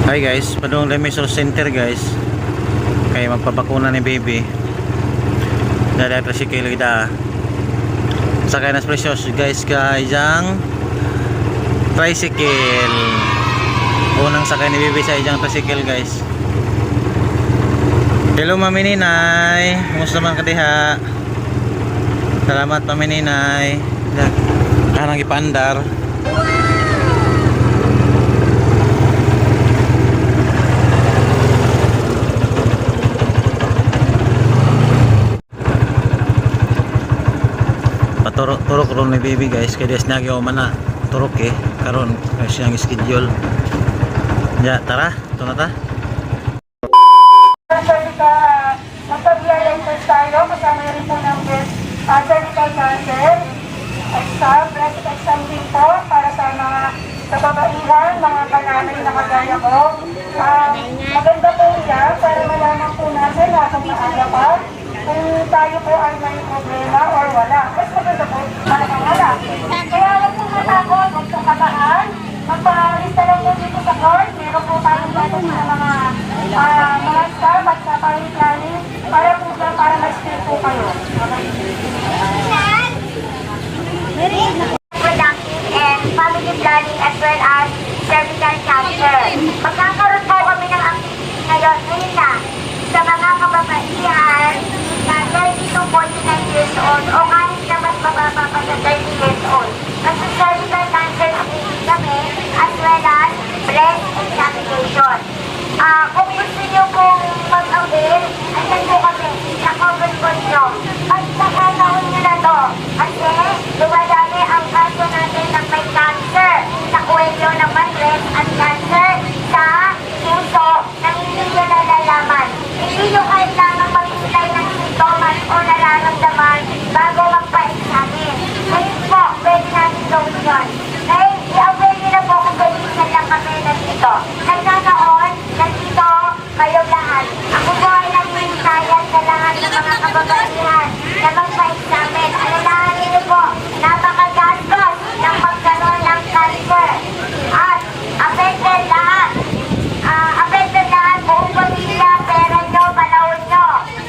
Hi guys, padung Remy Center, guys. Kay magpabakuna ni baby. Dada tricycle kita. Sakay na Precious, guys, kay iyang tricycle. Unang sakay ni baby sa iyang tricycle, guys. Hello, Mami Ninay. Kumusta man ka diha? Salamat, Mami Ninay. Anang ipandar. Paturok turok ron ni baby, guys, kay des nagyo man na turok eh karon kay siyang schedule. Ya, tara, ito na ta. Cervical, magpa-BII test tayo, kasama rin po ng breast, cervical cancer exam, breast exam din po para sa mga kababaihan, mga kananay na kagaya ko. Maganda po yan para malaman po natin na kung maaga pa, kung tayo po ay may problema or wala. Mas maganda po, talagang wala. Kaya huwag pong matakot, huwag pong kabahan. Magpalista lang po dito sa card. Meron po tayong dapat na mga staff at sa family planning para po ba, para ma-screen po kayo. Okay. Reproductive and family planning as well as cervical cancer. Magkakaroon po kami ng activity ngayon, ngayon na, sa mga kababaihan na 30 to 49 years old o kahit na mas mababa pa sa 30 years old. Kasi cervical cancer screening kami as well as breast examination. Kung gusto niyo pong mag-avail, andyan po kami sa cover po nyo. Pagkakataon nyo na to, kasi dumadami ang kaso natin ng may cancer sa kwelyo ng matres at cancer sa puso na hindi nyo nalalaman. Hindi nyo kailangan maghintay ng sintomas o nararamdaman bago magpa-examine. Ngayon po, pwede natin gawin yun. Ngayon, i-avail nyo na po kung gamitin lang kami nandito. Nagkataon, nandito kayong lahat. Ako po ay nagmintayat sa lahat ng mga kababaihan na magpa-examine. Alalahanin niyo po, napakagastos ng magkaroon ng cancer. At affected lahat. Affected lahat, buong pamilya, pera nyo, panahon nyo.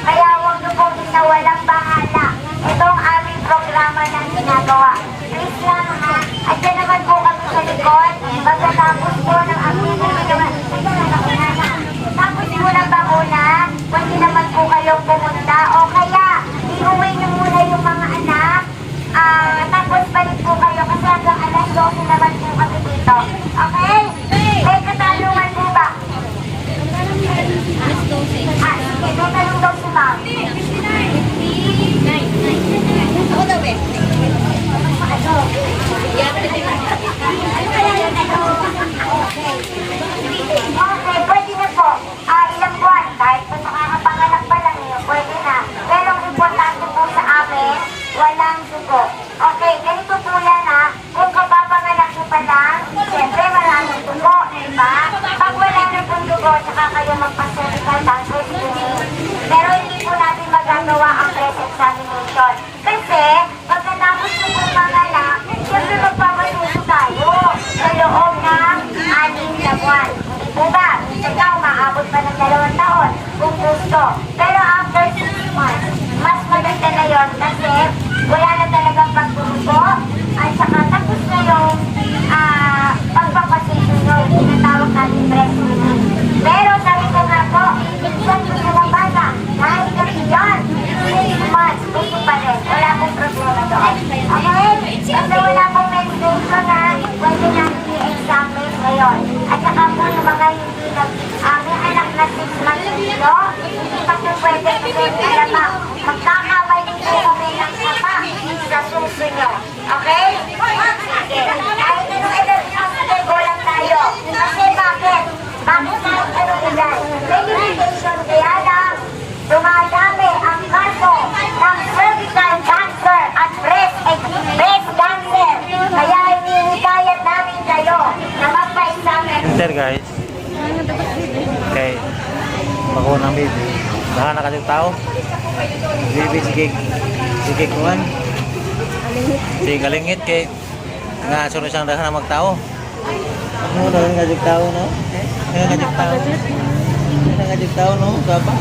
Kaya huwag niyo pong isawalang bahala itong aming programa na ginagawa. Please lang ha, at dyan naman po kami sa likod. Pagkatapos po ng activity naman, teka lang, ako na na. Tapos po ng bakuna, pwede naman po kayong pumunta o kaya iuwi niyo muna yung mga anak. Tapos balik po kayo kasi hanggang alas 12 naman po kami dito. Okay? May katanungan po ba? Sige, may tanong daw si ma'am. Ako daw eh. Ano kaya yung ano? Okay. Okay, pwede na po. Ilang buwan, kahit pa sa kakapanganak pa lang eh, pwede na. Pero ang importante po sa amin, walang dugo. Okay, ganito po yan ha. Kung kapapanganak nyo pa lang, siyempre maraming dugo, di ba? Pag wala na pong dugo, tsaka kayo magpa-cervical cancer screening. Pero hindi po natin magagawa ang breast examination. Kasi, pagkatapos nyo pong manganak, siyempre magpapasuso tayo sa loob ng 6 na buwan. Hindi po ba? Minsan nga umaabot pa ng 2 taon kung gusto. Pero after 6 months, mas maganda na yon kasi wala na talagang pagdurugo at saka tapos na yung pagpapasuso nyo, yung tinatawag natin breastfeeding. Pero sabi ko nga po, minsan yung mga bata, kahit na beyond 6 months, gusto pa rin. Wala pong problema doon. Okay? Basta wala pong menstruation na pwede natin i-examine ngayon. At saka po yung mga hindi may anak na 6 months dito, hindi pa po pwede kasi alam pa, magkakamali po kami ng sapa sa suso nyo. Okay? Sige. Kahit anong edad, sige, go lang tayo. Kasi bakit? Bakit kahit anong edad? May limitation, kaya lang dumadami ang kaso ng cervical cancer at breast cancer. Kaya hinihikayat namin kayo na magpa-examine. Center, guys. Kay bakuna ng baby. Baka na kasi tao. Baby sige sige kuan. Sige galingit kay nga sunod siyang daghan na magtao. Ano daghan nga jud tao, no? Nga tao. Nga tao, no? Gaba.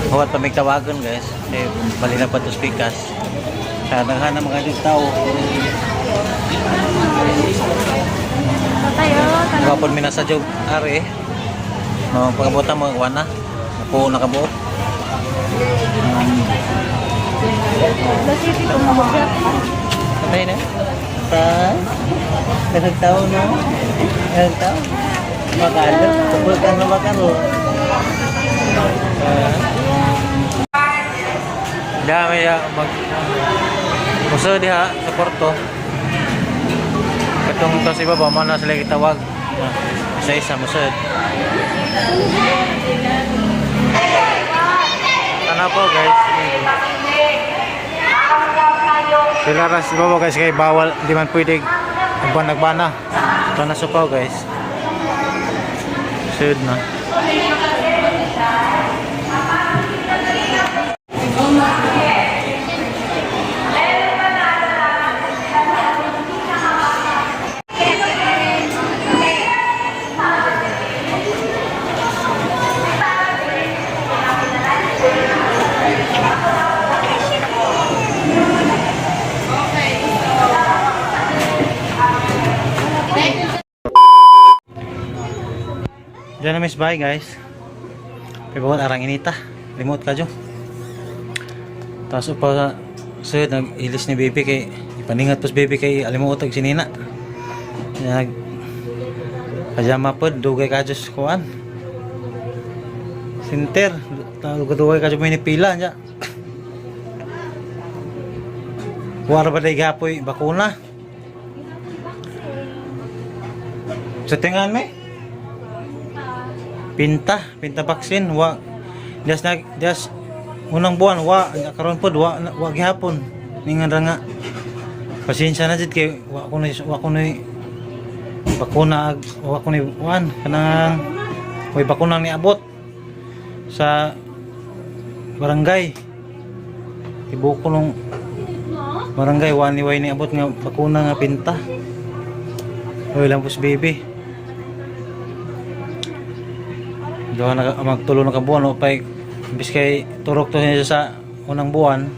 Huwag pa may tawagan, guys. Eh, bali na pa to speakers. Sa naghanap mga tao. Kapon mi nasa jog are. No, pagabota mo wana. Napuo na kabuok. Patay na. Patay. Daghang tao, no? Daghang tao. Makalo. Tupol ka na makalo. Dami ya mag Muso diha sa Porto. Katong tos iba ba man na sila gitawag. Isa isa musod. Ano po, guys? Sila ras iba guys, kay bawal di man pwede nagban nagbana. Ito na supaw, guys. Sud na. Diyan na miss, bye guys. Pero arang inita. Limot ka jo. Tapos upa sud nag-ilis ni baby kay ipaningat pos baby kay alimuot og sinina. Nag pajama pod dugay ka Diyos kuan. Sinter, dugay ka may pila nya. Wara ba day gapoy bakuna? Sa tingan may? Pinta, pinta vaccine wa das na das unang buwan wa karon pod wa wa gihapon ningan ra nga pasensya na jud kay wa ko ni bakuna wa ko ni kuan kanang way bakuna ni abot sa barangay. Tibuok ko nung barangay wa ni way ni abot nga bakuna nga pinta. Oy lang pos baby. Duha na magtulo na ka buwan o pay imbis kay turok to niya sa unang buwan.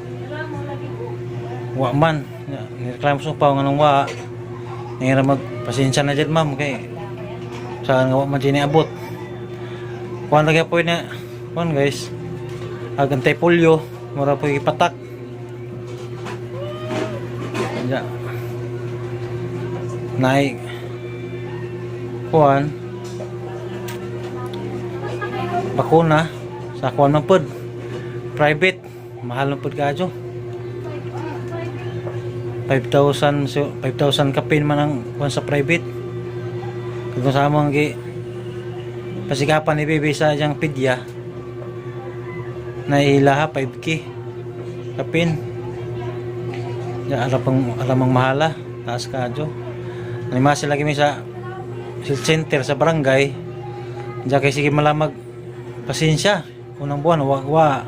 Wa man nireklamo sa pa nganong wa. Ngira mag pasensya na jud, ma'am, kay sa nga wa man jud abot. Kuan lagi po na kuan, guys. Ag antipolyo mura po ipatak. Ya. Naik kuan bakuna sa kuan man pod private, mahal man pod kadyo, 5,000. So 5,000 kapin man ang kuan sa private. Kung sa among gi pasikapan ni baby sa iyang pidya na ilaha 5K kapin ya, alam alamang mahala, taas kadyo. Animasi lagi mi sa health center sa barangay. Diyan kay sige malamag pasensya unang buwan wa wa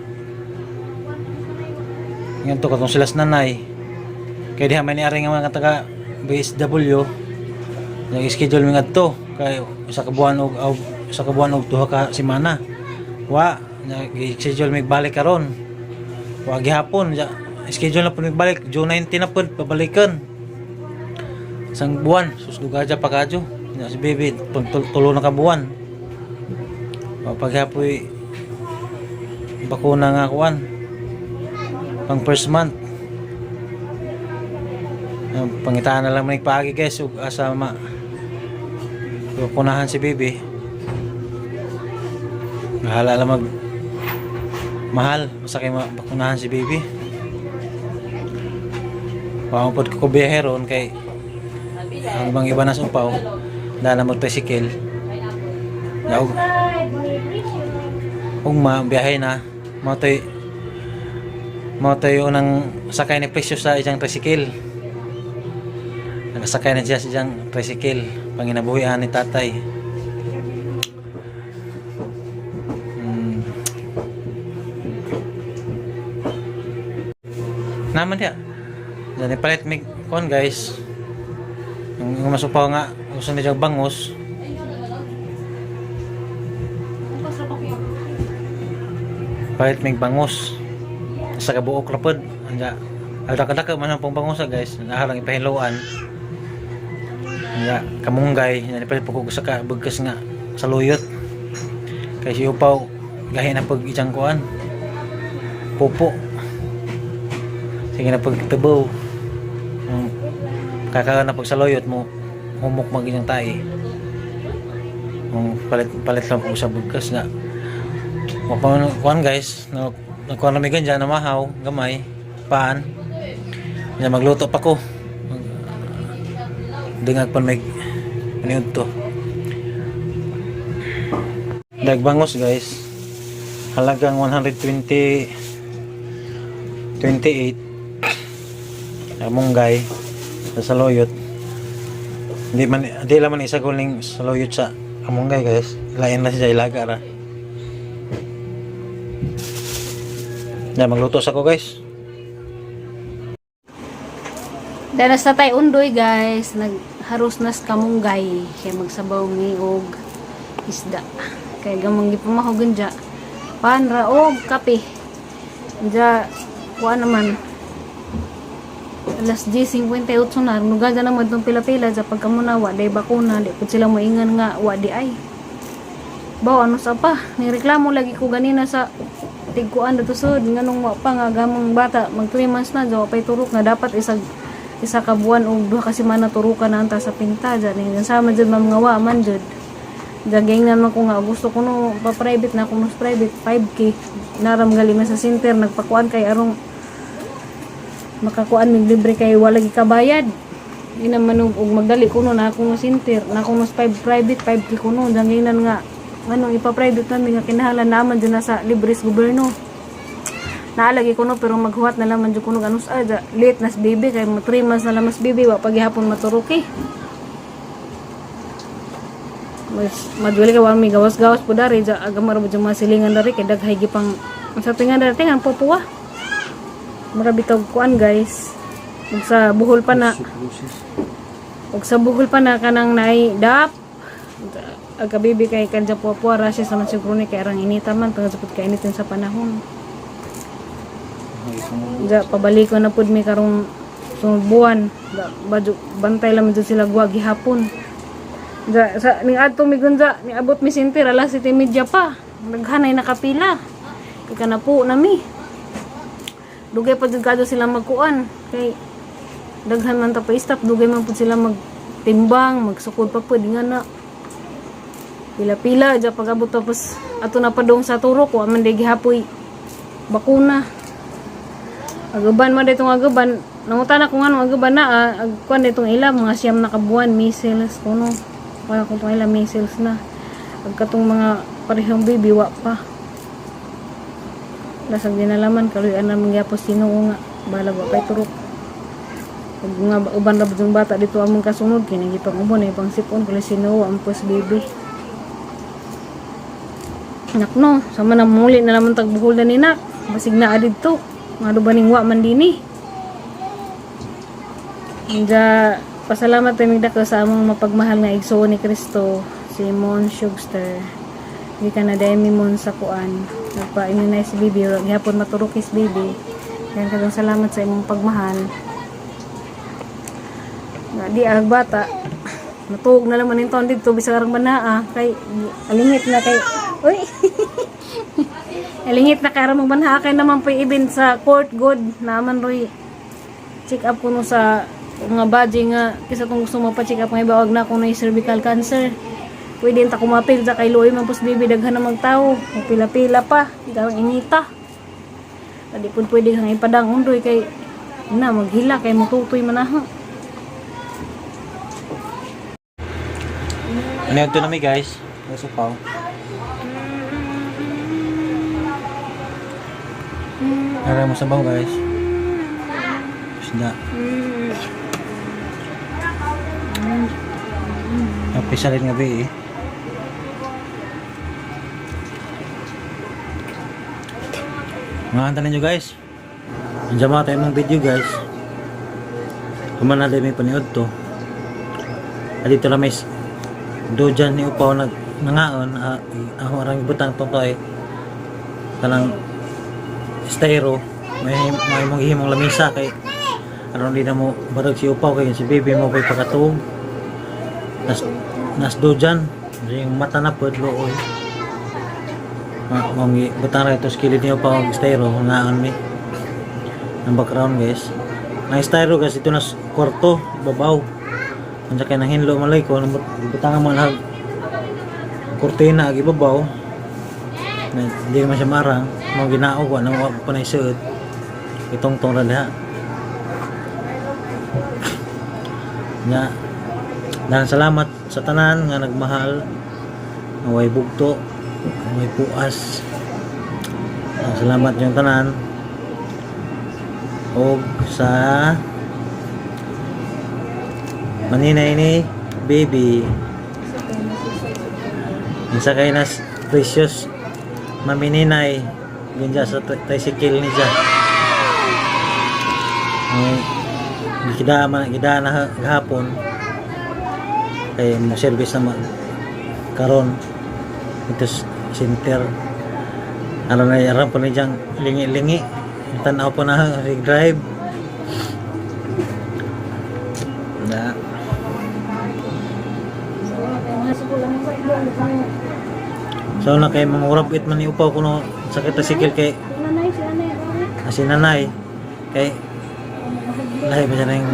ngayon to katong sila sa nanay kay diha may niari nga mga taga BSW nag-schedule mi ngadto kay usa ka buwan og duha ka semana wa nag-schedule mi balik karon, wa gihapon. Ja, schedule na pud mi balik June 19 na pud pabalikan isang buwan. Sus, dugaja pa kadyo. Ya, si baby tulo na ka buwan o paghapoy bakuna nga kuan pang first month. Pangitaan na lang man paagi, guys, ug asa ma bakunahan si baby. Bahala lang mag mahal basta kay bakunahan si baby. Wa mo pod ko biyahe ron kay ang bang iba na sa upaw dahil na magtricycle. Yaog ugma biyahe na mo to'y unang sakay ni Precious sa isang tricycle. Nakasakay na siya sa isang tricycle panginabuhian ni tatay. Naman diya. Diyan ipalit mig kon, guys. Yung masupaw nga gusto niya bangus. Palit may bangus. Sa kabuok ra pod. Anya aldak-aldak man ang pong bangus ah, guys. Naharang ipahiloan. Anya kamunggay, nya palit po ko sa ka bugkas nga saluyot. Kay si upaw gahi na pag ijang kuan. Pupo. Sige na pagtubo. Kakaon na pag saluyot mo humok mag inyong tae. Palit palit lang po sa bugkas nga. Mapang kuan guys, no, nagkuan na mi ganyan, namahaw, gamay, paan. Nya magluto pa ko. Dingag pan may paniud to. Dagbangos guys. Halagang 120 28 munggay sa saluyot. Hindi man di lang man isa guling saluyot sa amunggay guys. Lain na siya ilaga ra. Ya, magluto sa ko guys. Danas na tayo undoy guys, nagharos nas kamunggay kay magsabaw mi og isda. Kay gamang gipamahugan dya. Panra og kape. Dya kuan naman alas 10:58 na nugada naman tong pila-pila dya pagkamuna wa day bakuna di pud sila moingan nga wa di ay. Baw ano sa pa nireklamo lagi ko ganina sa tigkuan dato sud nganong wa pa nga gamang bata mag 3 months na dya wa pay turok nga dapat isag isa ka buwan og duha ka semana turukan na anta sa pinta dyan eh. Sama jud ma'am nga wa man jud daging naman ko nga gusto ko no pa private na kuno sa private 5K naram gali man sa center nagpakuan kay arong makakuan mig libre kay wala gi kabayad di naman og magdali kuno na ako no center na ako no 5 private 5K kuno danginan nga anong ipa-private namin nga kinahanglan naman dyan na sa libre sa gobyerno naalagi ko no pero maghuwat na lang man jud kuno ganus ah late nas baby kay mo 3 months na lang mas baby wa paghihapon maturuki mas madwali ka wa may gawas-gawas po dari ja agamar mo mga silingan dari kay daghay gipang sa tingan dari tingan popuwa mura bitaw kuan guys ug sa buhol pa na ug sa buhol pa na kanang naay dap aga baby kay kanja puwa rashes naman siguro ni kay arang inita man tungod sa pud kainitin sa panahon. Ja, pabalik ko na pud mi karong sunod buwan. Da, badyo, bantay lang jud sila guwa gihapon. Ja, sa ning adto mi gunja, niabot mi center alas 7:30 pa. Naghanay nakapila. Ika na po nami. Dugay pa jud kadto sila magkuan kay daghan man ta pa stop dugay man pud sila magtimbang, magsukod pa pud nga na. Pila-pila ja pag-abot tapos ato na padong sa turok wa man day gihapoy bakuna. Agaban man ditong agaban, nangutan ako nga nung agaban na, ah, ag kuan ditong ila, mga 9 na kabuwan, measles, kuno. Wala kong itong ila, measles na. Ag katong mga parehong baby, wa pa. Lasag dinalaman, kaluyan na mangyapos tinuo nga, balag wa pa'y turok. Ug nga uban ra yung bata dito among kasunod, kini gipang ubon, eh, pang sipon, kuli sinuo, ang pos baby. Nak no, sama na muli na naman tagbuhol na ni nak. Basig na adid to. Nga do baning wa man dini. Inja, pasalamat tayo migdako sa among mapagmahal nga igsuon ni Kristo, si Mon Shugster. Di ka na dahil mi Mon sa kuan. Nagpa-immunize si baby, gihapon maturok is baby. Kaya kadang salamat sa imong pagmahal. Nga di ag bata. Natuog na naman yung taon dito bisag arang banaa kay alingit na kay uy. Alingit na kay arang magbanhaa kay naman po ibin sa court good naman roy check up kuno sa mga badge nga kisa kung gusto mo pa check up nga iba wag na kuno yung cervical cancer. Pwede ta kumapil sa kay Luoy man pos baby daghan na magtawo. Pila-pila pa, darang inita. Adi pud pwede kang ipadang undoy kay na maghila kay mututoy man na. Ano yun to nami guys? Nasupaw. Aray mo sabaw guys. Isda. Napisa rin gabi eh. Mga anta ninyo guys. Andiyan mga tayo mong video guys. Human na may paniod to. Dito lang may dojan ni upaw nag nangaon, ako arang butang tong kay kanang estero may mong himong lamisa kay aron di na mo barag si upaw kay si baby mo kay pagkatuog nas dojan yung mata na pod looy mong butang ra ito sa kilid ni upaw og estero nangaon mi ang background, guys. Ang estero, guys, ito na kwarto babaw. Unsa kay nanghinlo malay ko butangan mo na kurtina ag ibabaw na hindi naman siya marang mo ginaog wa na wa pa na isuot itong tong ra diha nga. Dahil salamat sa tanan nga nagmahal nga way bugto, nga way puas. Salamat yung tanan og sa maninay ni baby. Isa kay nas precious mamininay ganyan sa tricycle ni siya. Ay, gida man gida na gahapon kay mo service na karon ito center ano na aram po ni diyang lingi-lingi tanaw po na drive na. So na kay mga urap it man ni upaw kuno sakit ta sikil kay Nanay, si nanay. Asi nanay kay lahi pa siya na yung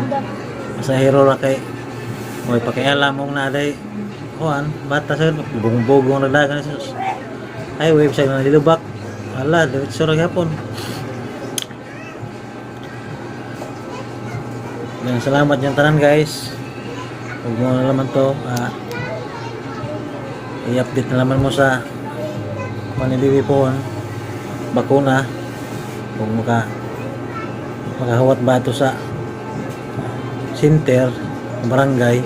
pasahero ra kay way pakialam og naaday kuan bata sa bugong-bugong ra dagan sa highway sa nalilubak ala diretso ra gyapon. Yan, salamat yung tanan, guys. Huwag mo na naman to, i-update na naman mo sa Maniliwi po bakuna kung makahawat ba ito sa center barangay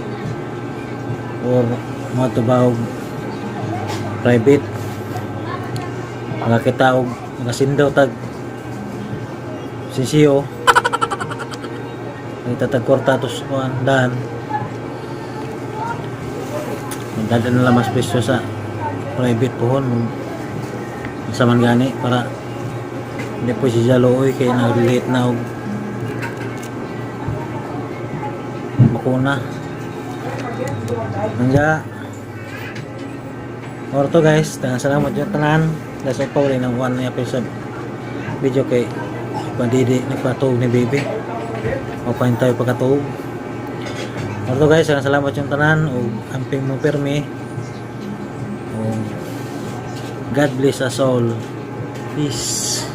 or mga tubawg private makakita og makasindaw tag sisiyo ay tatag kwarta tos kuan daan magdada na lang mas presyo sa private pohon sa man gani para hindi po siya looy kay nag-late na og bakuna. Nanja Orto, guys, salamat yung tanan. That's all po rin ang one na sa video kay Pandidi nagpatuog ni baby. O pain tayo pagkatuog. Orto, guys, salamat yung tanan ug amping mo permi. O God bless us all. Peace.